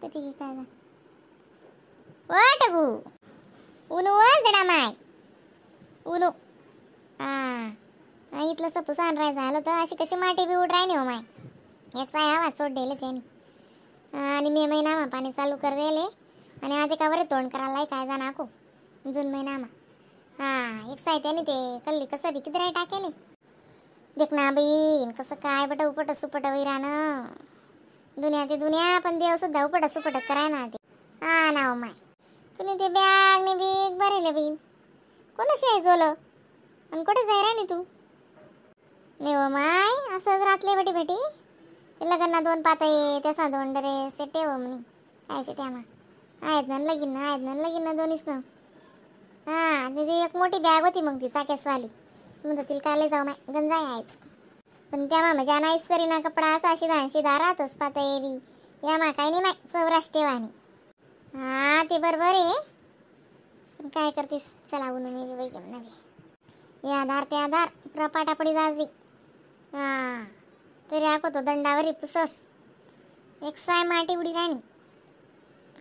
कधी काय जा ओ टगू उनू व जडा माय उनू. हा इथलं सपू राय झालं तर अशी कशी माटी बी उड राय हो my. एक साय आवाज सोड दिले त्याने आणि मे महिनामा पाणी चालू कर दिले आणि आता का बरं तोंड करायला काय जा नाको जून महिनामा. हा एक साय त्याने ते कल्ली कसं बी किती राय टाकेले देख ना बाई कसं काय बट उपट सुपट वैरानं दुनिया ते दुनिया पण देव सुद्धा उपट सुपट कराय ना ते. हा ना माय तुम्ही ते बॅग ने बीग भरेले बाई कोणाशी आहे जोलं आणि कुठे जाय रा तू? नाही हो माय असंच रातले बेटी बेटी ते लग्नात दोन पात आहे त्यासा दोन ड्रेस ते ठेव म्हणे काय त्या मा आहेत ना लगीन ना आहेत ना लगीन ना दोन्हीच ना. हां ती एक मोठी बॅग होती मग ती चाकेसवाली म्हणतो तिला काय जाऊ माय गंजाय आहेच पण त्या मामा ज्या नाहीच करीना कपडा असा शिदा शिदा राहतच पात बी या मा काय नाही माय चौरास ठेवानी. हां ते बरोबर आहे पण काय करतीस चला उन्हून मी बी बाई नव्हे या दार त्या दार प्रपाटापडी जाजवी. हां तरी आको दंडावरी पुसस एक साय माटी उडी राणी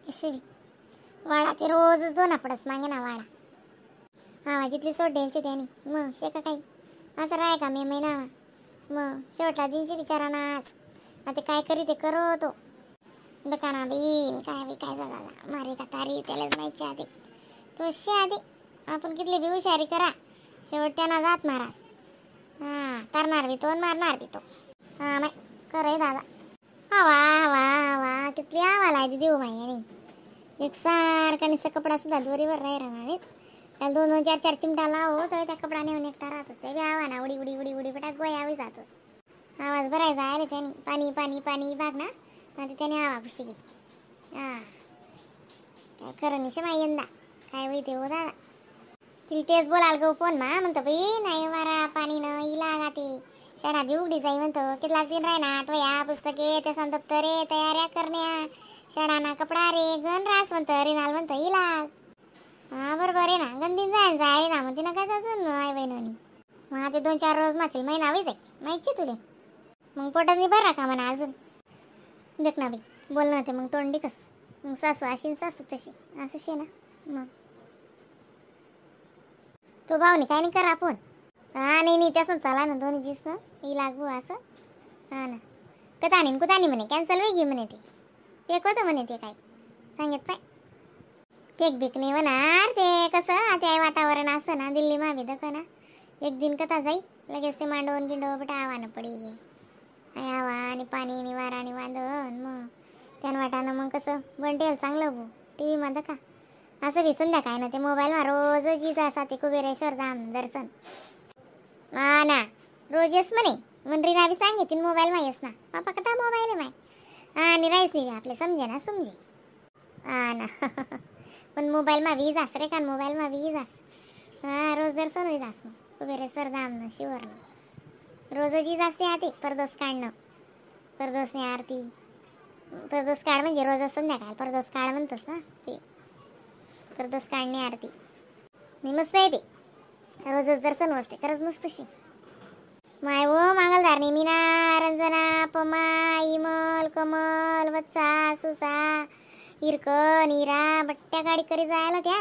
कशी बी वाळा ते रोजच दोन आपडस मागे ना वाळा. हा जितली सोड द्यायची त्याने मग शेका काही असं राय का मे महिना मग शेवटला दिनशी बिचारा नाच आता काय करी ते करो तो दुकाना बीन काय बी काय झाला मारे का तारी त्यालाच माहिती आधी तो शे आधी आपण कितली बी हुशारी करा शेवट त्यांना जात महाराज. हां तरणार बी तो मारणार बी तो. हां माय करे दादा हवा हवा हवा कितली हवा लायती देऊ माई आणि एक सारखा नुसता कपडा सुद्धा दोरीवर राही राहणार त्याला दोन दोन चार चार चिमटा लावो तर त्या कपडा नेऊन एकटा राहतोस ते बी हवा ना उडी उडी उडी उडी बटा गोयावी जातोस आवाज भरायचा आले त्याने पाणी पाणी पाणी भाग ना आता त्याने हवा खुशी गे. हां काय खरं निशे माई यंदा काय होई ते हो दादा तिला तेच बोलाल गो फोन मा म्हणतो बाई नाही वारा पाणी न इला गा ती शाळा बी उघडी जाई म्हणतो कितला दिन राय ना तो या पुस्तके त्या दप्तरे तयाऱ्या करण्या शाळा ना कपडा रे गण रास म्हणतं रिनाल म्हणतं इला. हा बरोबर आहे ना गंदीन जाय जाय ना म्हणते ना काय अजून आई बहिणी मग आता दोन चार रोज मातील महिना होई जाई माहिती तुले मग पोटात नाही भरा का म्हणा अजून देख ना बाई बोलणं ते मग तोंडी कस मग सासू अशी सासू तशी असं शे ना मग तो भाऊनी काय नाही करा आपण. हा नाही नाही तसं चला ना दोन्ही जीस ना ही लागू असं. हा ना कतानी कुतानी म्हणे कॅन्सल वेगी म्हणे ते फेक होतं म्हणे ते काय सांगत पाय फेक बिक नाही म्हणणार ते कसं आता वातावरण असं ना दिल्ली मावी दक ना एक दिन कथा जाई लगेच ते मांडवून गिंडव बटा आव्हानं पडी गे हवा आणि पाणी आणि वारा आणि वांदण मग त्यान वाटानं मग कसं बनटेल चांगलं भाऊ टी व्ही मध्ये का असं बी संध्याकाळ ना ते मोबाईलमा रोज जीज असा ते कुबेरेश्वर धाम दर्शन. हा ना रोज येस म्हणे मंडरी ना बी सांगितली मोबाईल मा येस ना बापा कथा मोबाईल आहे माय. हा आणि राहीस नाही आपले समजे ना समजे. हा ना पण मोबाईल मा वीज आस रे का मोबाईल मा वीज आस. हा रोज दर्शन होई जास मग कुबेरेश्वर धाम ना शिवर रोज जीज असते आती परदोस काढणं परदोसनी आरती परदोस काढ म्हणजे रोज संध्याकाळ परदोस काढ म्हणतोस ना ते परदोस काढणे आरती नाही मस्त आहे ते रोजच दर्शन असते खरंच मस्त शी माय व मांगलधारणी मीना रंजना पमा इमल कमल वत्सा सुसा हिरकन हिरा बट्ट्या गाडी करी जायला त्या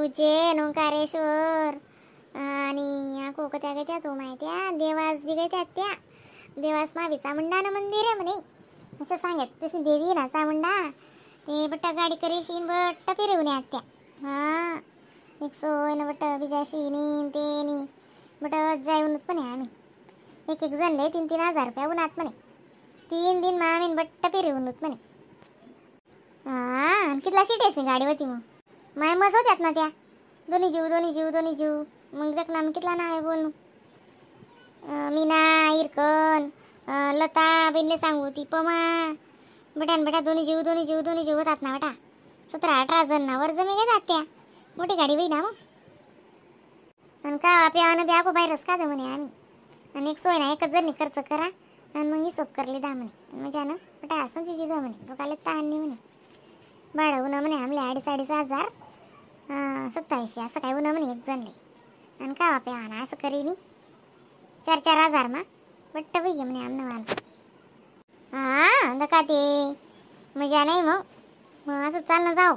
उज्जैन ओंकारेश्वर आणि कोकत्या गत्या तो माहिती देवास बी गत्या त्या देवास मावी चामुंडा ना मंदिर आहे म्हणे असं सांगत तशी देवी ना चामुंडा ते बट्टा गाडी करी शीन बट्टा फिरवून यात त्या. हां एक सोय ना बट्टा बिजाशी नी ते नी बट जाऊन पण आहे आम्ही एक एक जण लय 3-3 हजार रुपया उन्हात म्हणे 3 दिन मामीन बट्टा फिरवून म्हणे. हां कितला सीट आहेस गाडी होती मग माय मज होत्यात ना त्या दोन्ही जीव दोन्ही जीव दोन्ही जीव मग जग ना कितला ना आहे बोलणं मीना इरकन लता बिनले सांगू ती पमा बटान बटा दोन्ही जीव दोन्ही जीव दोन्ही जीव होतात ना बटा 17-18 जण ना वर जमी घेतात त्या मोठी गाडी बाई ना मग आणि का प्यावानं ब्या बाहेरच का म्हणे आम्ही आणि एक सोय ना एकच जणी खर्च करा आणि मग हिशोब करले दा म्हणे म्हणजे ना बटा असं तिथे जा म्हणे लोकाला ताण नाही म्हणे भाडं उन्हा म्हणे आमले 2,500-2.5 हजार 2700 असं काय उन्हा म्हणे एक जणले आणि का प्यावाना असं करीनी 4-4 हजार मा बट्ट बाई म्हणे आमनं मला. हा दका ते मजा नाही. मग मग असं चालणं जाऊ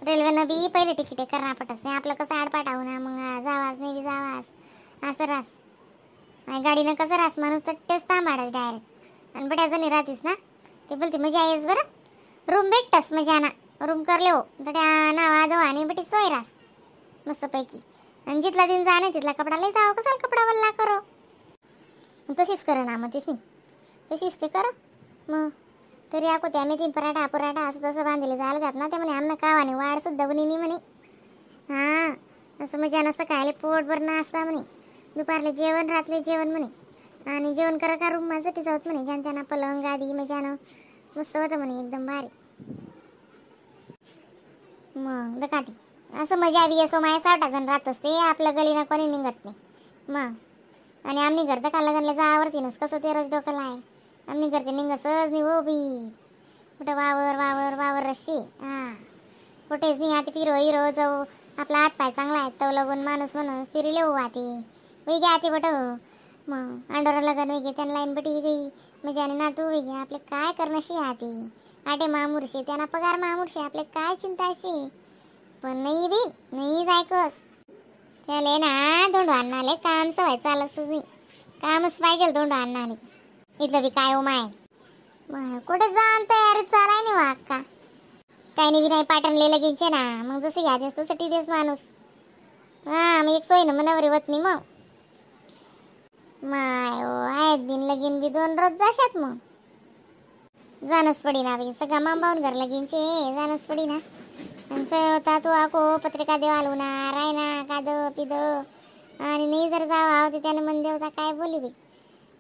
रेल्वेनं बी पहिले तिकीट करणं पटत नाही आपलं कसं आडपाट आहो ना मग जावास नाही बी जावास असं रास. आणि गाडीनं कसं रास माणूस तर तेच थांबाडस डायरेक्ट. आणि बट्या जणी राहतीस ना ते बोलते मजा येस बरं रूम भेटतस मजा ना रूम करले हो तर त्या नावा दवा आणि बटी सोय रास मस्तपैकी. आणि जिथला दिन जा नाही तिथला कपडा लय जावं कसाल कपडा वल्ला करो तशीच कर ना मग तीच तशीच ते कर. मग तरी आको त्या मेथीन पराठा पराठा असं तसं बांधले झालं जात ना ते म्हणे आमना कावाने वाढ सुद्धा बनी नाही म्हणे. हां असं मजा नसतं खायला पोटभर नाश्ता म्हणे दुपारले जेवण रातले जेवण म्हणे. आणि जेवण करा का रूम माझं जाऊत म्हणे ज्यानं त्यांना पलंग गादी मजानं मस्त होतं म्हणे एकदम भारी. मग दका ती असं मजा बी असं माझ्या सावटा जण राहत असते आपल्या गलीना कोणी निघत नाही. मग आणि आम्ही घर का लग्नाला जावरतीनच कसं ते रस डोक्याला आहे आम्ही घरचे निघतच नाही हो बी कुठं वावर वावर वावर रशी. हां कुठेच नाही आता फिरो हिरो जाऊ आपला हात पाय चांगला आहे तो लगून माणूस म्हणून फिरले हो आती वही घ्या आती बट मग अंडोरा लगन वही त्यांना लाईन बटी गई म्हणजे आणि नातू वही घ्या आपले काय करणं आती आटे मामुरशी त्यांना पगार मामुरशी आपले काय चिंता अशी. पण नाही बी नाही जायकस त्याले ना दोंडो अण्णाले काम सवाय चालतच नाही कामच पाहिजे दोंडो अण्णाले इथलं बी काय हो माय माय कुठं जाऊन तयारी चालाय नाही वा अक्का काही नाही बी नाही पाटणले लगेच ना मग जसं याद तसं देस माणूस. हां मग एक सोय ना मनावर होत नाही मग माय हो आहेत दिन लगीन बी 2 रोज जाशात मग जाणंच पडी ना बाई सगळा मांबावून घर लगीनचे जाणंच पडी ना. आणि तू आको पत्रिका देवालू ना राय ना काद पिद आणि नाही जर जावा होते त्याने मन देवता काय बोली बाई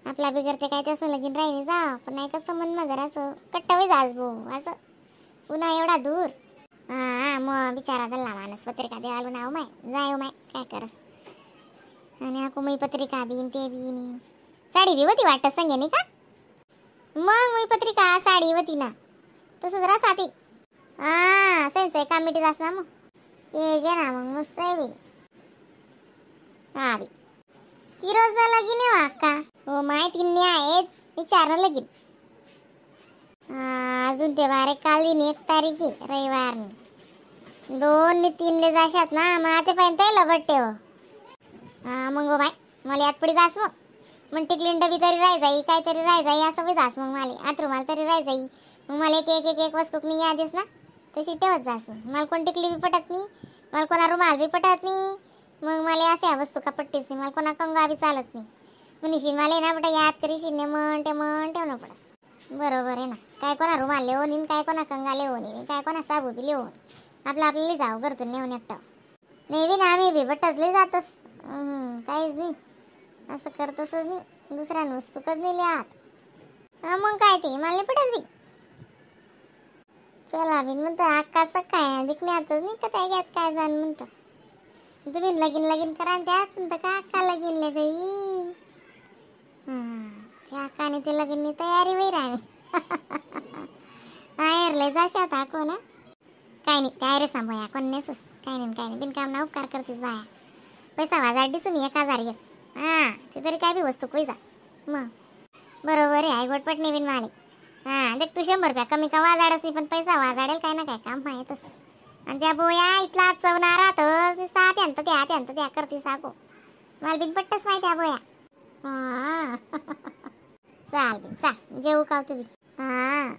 आपला बिगर ते काय तसं लगीन राहिने जा पण नाही कसं मन जरा असं कट्टावी जास भाऊ असं पुन्हा एवढा दूर. हां मग बिचारा दल्ला माणूस पत्रिका देवालू ना माय जाय हो माय काय करस. आणि आको मी पत्रिका बीन ते बीन साडी बी होती वाटत संगे नाही का मग मी पत्रिका साडी होती ना तसंच रासा ती. हां सेन्स आहे कामिटी जास ना मग ते जे ना मग मस्त आहे बी. हा बी किरोज ना लगीन आहे अक्का हो माय तीन आहेत विचार लगीन. अजून ते बारे काल दिन 1 तारीख रविवार 2 आणि 3 ले जाशात ना मग आतापर्यंत लबट्टे हो. हा मग बाय मला यात पडी जास मग मग टिकलीन डबी तरी राही जाई काहीतरी राही जाई असं बी जास मग मला आतरुमाल तरी राही जाई मग मला एक एक एक एक वस्तू नाही यादीस ना तशी ठेवत जास मग मला कोण टिकली बी पटत नाही मला कोणा रुमाल बी पटत नाही मग मला अशा वस्तू का पट्टीच नाही मला कोणा कंगा बी चालत नाही म्हणशील मला ना बटा याद करीशील नाही म्हण ते म्हण ठेवणं पडस. बरोबर आहे ना काय कोणा रुमाल लेऊन येईन काय कोणा कंगा लेऊन येईन काय कोणा साबू बी लेऊन आपलं आपल्याला जाऊ घरतून नेऊन एकटं नाही बी ना आम्ही बी बटजले जातस काहीच नाही असं करतसच नाही दुसऱ्या वस्तूकच नाही लिहात. हा मग काय ते मला नाही पटत बी. चला बी म्हणतो अक्का काय दिकण्यातच नाही का त्या घ्यात काय जाण म्हणतो तुम्ही लगीन लगीन करा त्यात म्हणतं का अक्का लगीनले बाई. हां त्या अक्काने ते लगीननी तयारी होई राहिली आयरले जाशात आको ना काय नाही तयारी सांभाळा कोण नेसस काय नाही काय नाही बिनकाम ना उपकार करतीस बाया पैसा वाजार दिसू मी 1000 एक. हां ते तरी काय बी वस्तू कोई जास मग बरोबर आहे आई गोटपट नाही बिन माले. हां देख तू 100 रुपया कमी का वाजाडच नाही पण पैसा वाजाडेल काय ना काय काम माहीतच. आणि त्या बोया इथला चवणार राहतच सात यांत त्या त्यांत त्या करतीस आको मला बिन पट्टच नाही त्या बोया. हां चाल बिन चाल जेऊ का तुम्ही. हां.